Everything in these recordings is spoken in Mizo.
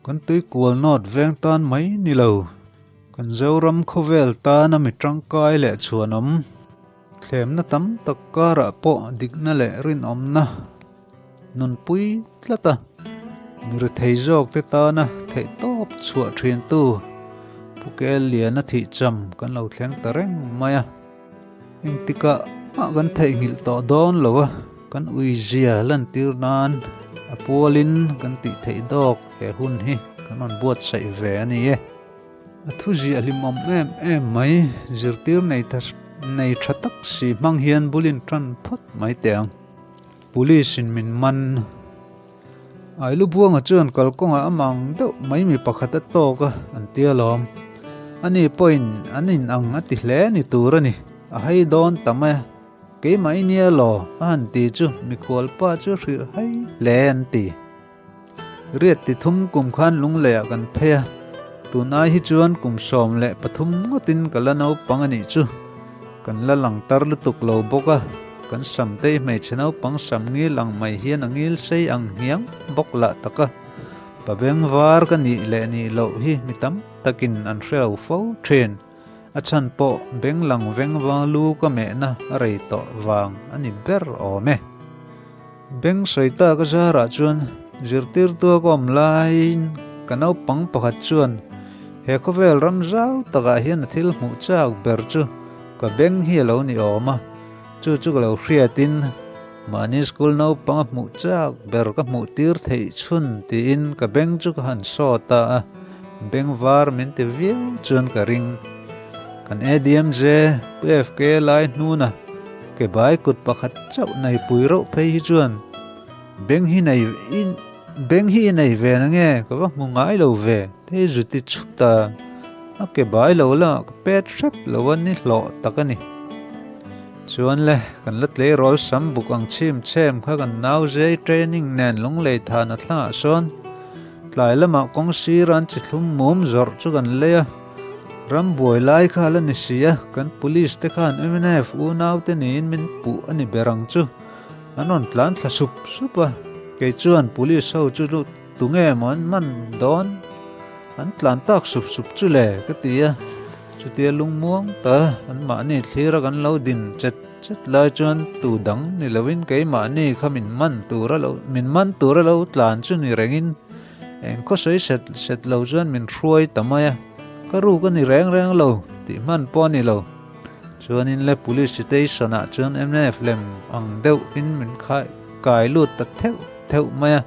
Kan tuikual nawt veng tan mai ni lo, kan Zoram khawvel tana mi tangkai leh chhuanawm, thlemna tam tak karah pawh dikna leh rinawmna nunpui tlat a, mi rethei zawk te tana theihtawp chhuah thintu Pu Kel Liana thihcham kan lo thleng ta reng mai a. Engtikah mah kan theihnghilh tawh dawn lo a, kan uizia lantir nan a pualin kan tih theih dawk he hun hi kan rawn buatsaih ve a ni e. A thu ziah hlimawm em em mai, zirtir nei tha nei tha tak si hmang hian bulin tan phawt mai teh ang. Police in min man. Ailu Buanga chuan kalkawngah a mang deuh mai mi pakhat a tawk a, an ti alawm. Ani pawhin an in ang a ti hle ni tur a ni, a hai dawn ta mai a, keimah i nia law a han ti chu mikhual pa chu hrilh hai hle an ti. Riat ti thum kum khan lungleiah kan phei a, tunai hi chuan kum 13 ngawtin ka la naupang a nih chu, kan la lang tar lutuk lo bawk a. Kan samtei hmeichhe naupang sam ngil ang mai hian a ngil sei ang hniang bawk lah tak a, pa beng var ka nih leh nih loh hi mi tam takin an hre lo fo thin. A chhan pawh beng lang veng vang lu ka mehna a rei tawh vang a ni ber awm e. Beng sawi ta ka zarah chuan zirtirtu a ka awm laiin ka naupang pakhat chuan he khawvel ram zau takah hian a thil hmuh chak ber chu ka beng hi a lo ni awm a. Chu chu ka lo hriatin mahni school naupang a hmuh chak ber ka hmuh tir theih chhun tiin ka beng chu ka han saw ta a, beng var min ti viau chuan ka ring. Kan ADMJ Pu FK lai hnuna ke bai kut pakhat chauh nei pui reuh phei hi chuan beng hi nei beng hi i nei ve na nge ka va hmu ngai lo ve te zuti chhut a, a ke bai lo la ka pet hrep lo a ni hlawh tak a ni. Chuan le, kan la tleirawl sam buk ang chhim chhem kha kan nau zai training nen lunglei than a thlangah sawn tlai lamah kawng sir an chi thlum mum zawrh chu kan lei a, ram buai lai kha a la ni si a, kan police te khan mnf unau te niin min puh a ni ber ang chu, an rawn tlan thla sup sup a, kei chuan police ho chu lut tunge maw an man dawn an tlan tak sup sup chu le ka ti a. Chutia lungmuang ta anmahni thlira kan lo din chet chet lai chuan tu dang ni loin keimahni kha min man tur a lo min man tur a lo tlan chu ni rengin eng khaw sawi set set lo chuan min hruai ta mai a, ka ruk a ni reng reng lo tih hman pawh a ni lo. Chuanin le Police Station ah chuan mnf lem ang deuhin min khai kai lut ta theuh theuh mai a.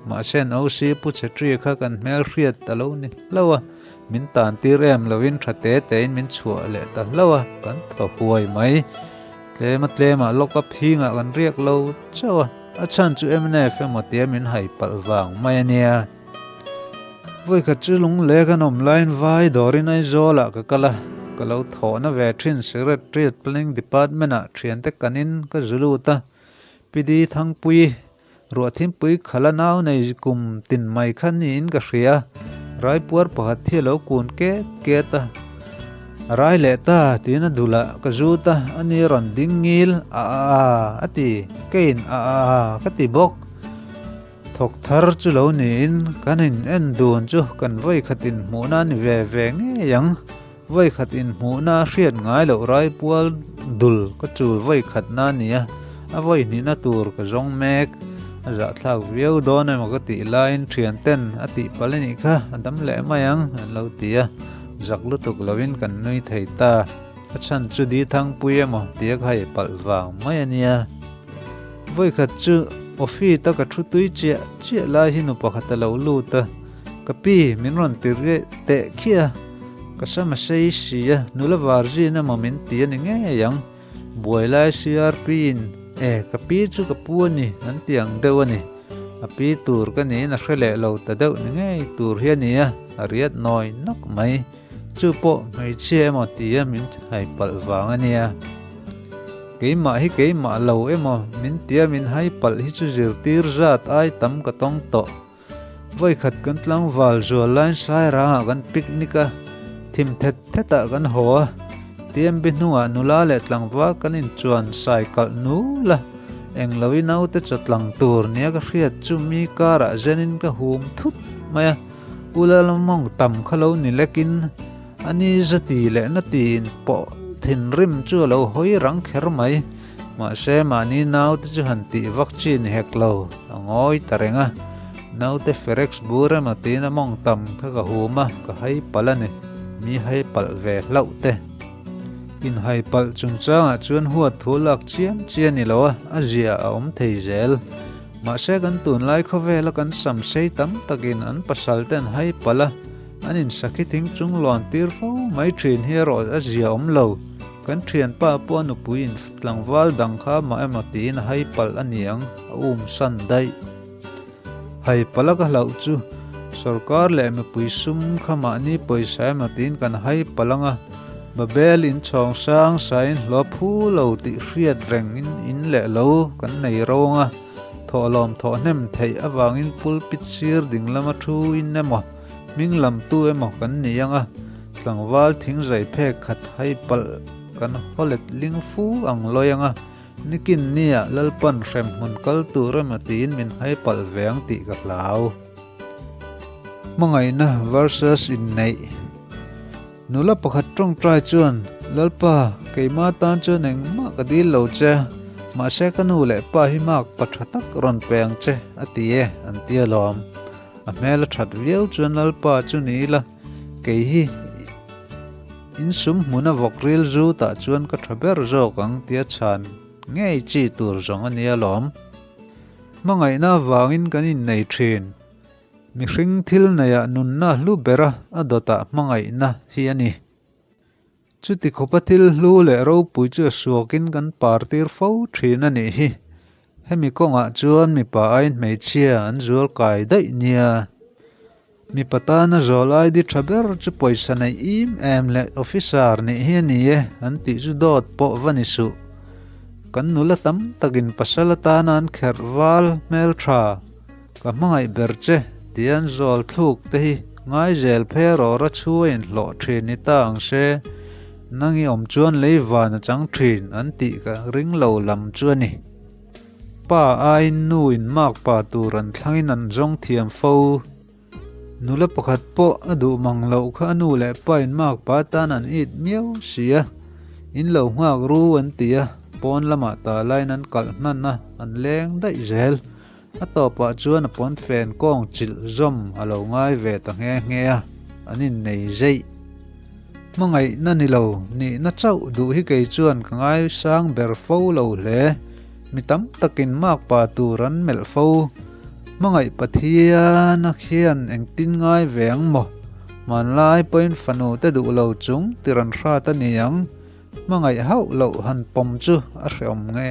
Mahse an OC Pu Chhetri kha kan hmel hriat a lo ni hlauh a, min tan tir em lovin tha te tein min chhuah leh ta hlauh a, kan thaw huai mai. Tlema tlemah lock up hingah kan riak lo chauh a, a chhan chu mnf emaw tia min hai palh vang mai a nia. Vawikhat chu lungle kan awm laiin vai dawrin Aizawlah ka kal a, ka lo thawhna ve thin Secretariat Planning Department-ah thiante kanin ka zu lut a, Pi Di Thangpuii Ruah thimpui khala nau nei kum tin mai kha niin ka hria. Raipuar pakhat hi a lo kun ket ket a. A rai leh ta tiin a dulah ka zut a, ani a rawn ding ngil a a a a ti, keiin a a a ka ti bawk. Thawk thar chu lo niin kan in en dun chu kan vawi khat inhmuhna a ni ve ve ngei ang. Vawi khat inhmuhna a hriat ngai loh Raipual dul ka chul vawi khatna a ni a, a vawi hnihna tur ka zawng mek. A zahthlak viau dawn emaw ka tih laiin thian ten a tih palh a nih kha, a dam leh mai ang an lo ti a, zak lutuk lovin kan nui thei ta. A chhan chu di thangpui emaw tia ka hai palh vang mai a nia. Vawi khat chu office a ka thu tui chiah chiah lai hi nu pakhat a lo lut a, ka pi min rawn ti teh khiah a. Ka sam a sei si a, nula var zin emaw min ti a ni ngei ang. Buai lai CRP in, E, ka pi chu ka pu a ni, an ti ang deuh a ni. A pi tur ka niin a hre leh lo ta deuh ni ngei tur hi a ni a, a riat nawi nawk mai. Chu pawh hmeichhia emaw ti a min hai palh vang a nia. Keimah hi keimah lo emaw min tia min hai palh hi chu zirtir zat ai tam ka tawng tawh. Vawikhat kan tlangval zual laiin Sairangah kan picnic a, thim thet thetah kan haw a. TMB hnungah nula leh tlangval kan inchuan sai kalh nul a, englo i naute chaw tlang tur nia ka hriat chu mi karah zenin ka hum thut mai a, U Lalmawng tam kha lo ni lekin a ni zati leh na tiin pawh thinrim chu a lo hawi rang kher mai. Mahse mahni naute chu han tih vak chi ni hek lo, a ngawi ta reng a. Naute Ferex bur emaw tiin a mawng tam kha ka hum a, ka hai palh a ni. Mi hai palh ve hlauh te. Inhai palh chungchangah chuan huat thu lak chiam chi a ni lo a, a zia a awm thei zel. Mahse kan tunlai khawvela kan sam sei tam takin an pasal te an hai palh a, an insakhi thing chung lawn tir fo mai thin hi erawh a zia awm lo. Kan thianpa pawh a nupuiin tlangval dang kha mah emaw tiin a hai palh a ni ang, a um san daih. Hai palh a ka hlauh chu sorkar leh mipui sum kha mahni pawisa emaw tiin kan hai palh ang a, Babel in chhawng sang sain hlawh phu lo tih hriat reng in in leh lo kan nei ro ang a, thawhlawm thawh hnem theih avangin pulpit sir ding lama thu in emaw hming lam tu emaw kan ni ang a, Tlangval thingzai phek khat hai palh kan hawlet ling fu ang lawi ang a, nikin nia Lalpan hrem hmun kal tur emaw tiin min hai palh ve ang tih ka hlau. Hmangaihna versus inneih Nula pakhat tawngtai chuan, Lalpa, keima tan chuan engmah ka dil lo che, mahse ka nu leh pa hi mak pa tha tak rawn pe ang che, a ti e, an ti alawm. A hmel a that viau chuan Lalpa chu ni ila, Kei hi insum hmuna vawk ril zu tah chuan ka tha ber zawk ang tia chhan ngei chi tur zawng a nia lawm. Hmangaihna avangin kan innei thin. Mihring thil neiah nunna hlu bera a dawtah hmangaihna hi a ni. Chuti khawpa thil hlu leh ropui chu a suakin kan partir fo thin a nih hi. Hemi kawngah chuan mipa aiin hmeichhia an zual kai daih nia. Mipa tana zawl ID tha ber chu pawisa neih im em leh officer nih hi a ni e an tih chu dawt pawh va ni suh. Kan nula tam takin pasal atana an kherh val hmeltha. Ka hmangaih ber che tih an zawl thluk te hi ngai zel phei a rawra chhu a inhlawh thin ni ta ang se, nang i awm chuan lei van a chang thin an tih ka ring lo lam chu a ni. Pa aiin nu in mak pa tur an thlangin an zawng thiam fo. Nula pakhat pawh a duh mang loh kha a nu leh pa in mak pa tan an it miau si a, in lo nghak ru an ti a, pawn lamah ta laiin an kalh hnan a, an leng daih zel. A tawpah chuan a pawnfen kawng chilh zawm a lo ngai ve ta nghe nghe a, an innei zeih. Hmangaihna ni lo, nihna chauh duh hi kei chuan ka ngaisang ber fo lo hle. Mi tam takin makpa tur an melh fo. Hmangaih Pathiana khian engtin ngai ve ang maw? Hmanlai pawhin fanu te duh lo chung tir an hrat a ni ang. Hmangaih hauh loh han pawm chu a hreawm nge.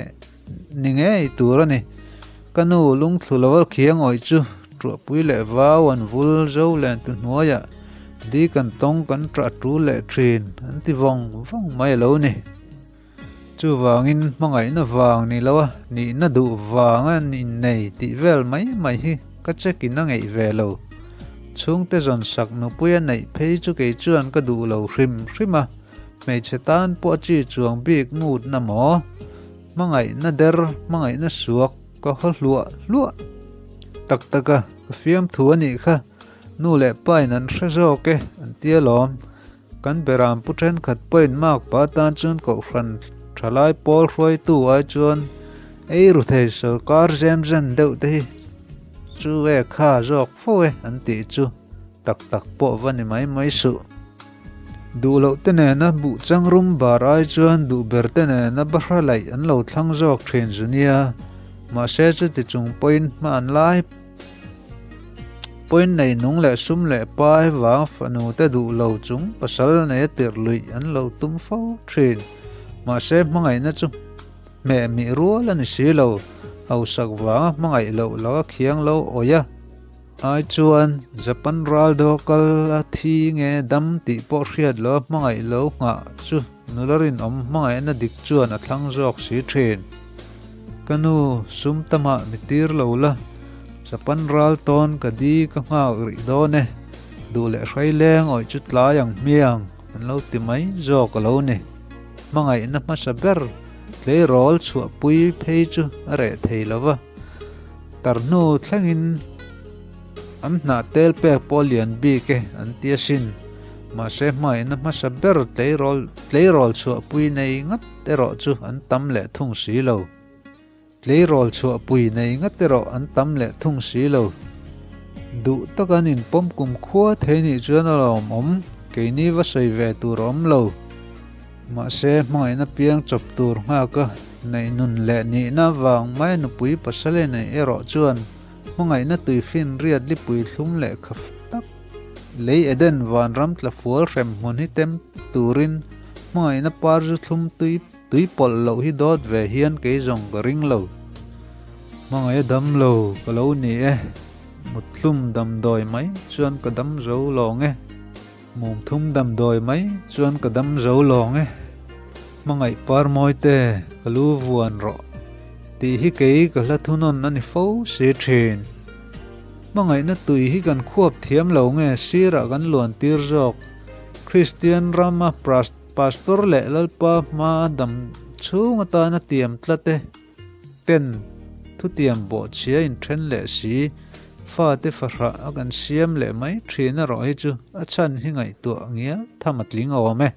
Ni ngei tur a ni. Ka nu lungthlu lo a khiang awih chu Tuahpui leh vau an vul zo len tu hnuaiah di kan tawng kan ṭah ṭul leh ṭhin an ti vawng vawng mai a lo ni. Chuvangin hmangaihna vang ni lo a nihna duh vang a innei tih vel mai mai hi ka check in a ngeih ve lo. Chhungte zawn sak nupui a neih phei chu kei chuan ka duh lo hrim hrim a. Hmeichhe tan pawh a chi chuang bik ngut na maw? Hmangaihna der, hmangaihna suak ka haw hluah hluah tak tak a, ka fiamthu a nih kha. Nu leh pa in an hre zawk e, an ti alawm. Kan beram pu thenkhat pawhin mak pa tan chuan kohhran thalai pawl hruaitu ai chuan ei ru thei sorkar zem zen deuh te hi chu e kha zawk fo e an tih chu tak tak pawh va ni mai mai suh. Duh loh te nena buh chang rum bar ai chuan duh ber te nena bahra laih an lo thlang zawk thin zu nia. Mahse chuti chung pawhin hma an lai pawhin nei nung leh sum leh pai vang fanu te duh lo chung pasal nei a tirh luih an lo tum fo thin. Mahse hmangaihna chu hmeh mih rual a ni si lo. Hausak vanga hmangaih loh laka khiang lo awih a. Ai chuan Japan ral do kal a thi nge dam tih pawh hriat lo a hmangaih lo nghah chu nula rinawm hmangaihna dik chuan a thlang zawk si thin. Ka nu sum tamah mi tir lo la, Japan ral tawn ka di ka nghak rih dawn e, duh leh hrai leng awih chu tlai ang hmiang an lo ti mai zawk a lo ni. hmangaihna hmasa ber tleirawl chhuahpui phei chu a reh thei lo va, tar hnu thlengin an hnah tel pek pawh lian bik e an ti asin. Mahse hmangaihna hmasa ber tleirawl tleirawl chhuahpui nei ngat erawh chu an tam leh thung si lo. Tleirawl chhuahpui nei ngat erawh an tam leh thung si lo. Duh tak an inpawm kum khua thei nih chuan a lawmawm, keini va sawi ve tur a awm lo. Mahse, hmangaihna piang chawp tur nghak a neih nun leh nihna vang mai nupui pasal e neih erawh chuan hmangaihna tuifin riat lipui thlum leh kha tak lei Eden vanram tla fual hrem hmun hi tem turin hmangaihna par zu thlum tui Tui pawlh loh hi dawt ve hian kei zawng ka ring lo. Hmangaih a dam lo ka lo ni e. Muthlum damdawi mai chuan ka dam zo lawng e. Mumthum damdawi mai chuan ka dam zo lawng e. Hmangaih par mawi te ka lu vuan rawh tih hi kei ka hla thunawn a ni fo si thin. Hmangaihna tui hi kan khuap thiam lo nge sirah kan luan tir zawk. Kristian rama Pastor leh Lalpa hma dam chhung atana tiam tlat e. Ten thutiam bawhchhia inthen leh si, fate fahrah a kan siam leh mai thin erawh hi chu a chhan hi ngaihtuah ngial tham a tling awm e.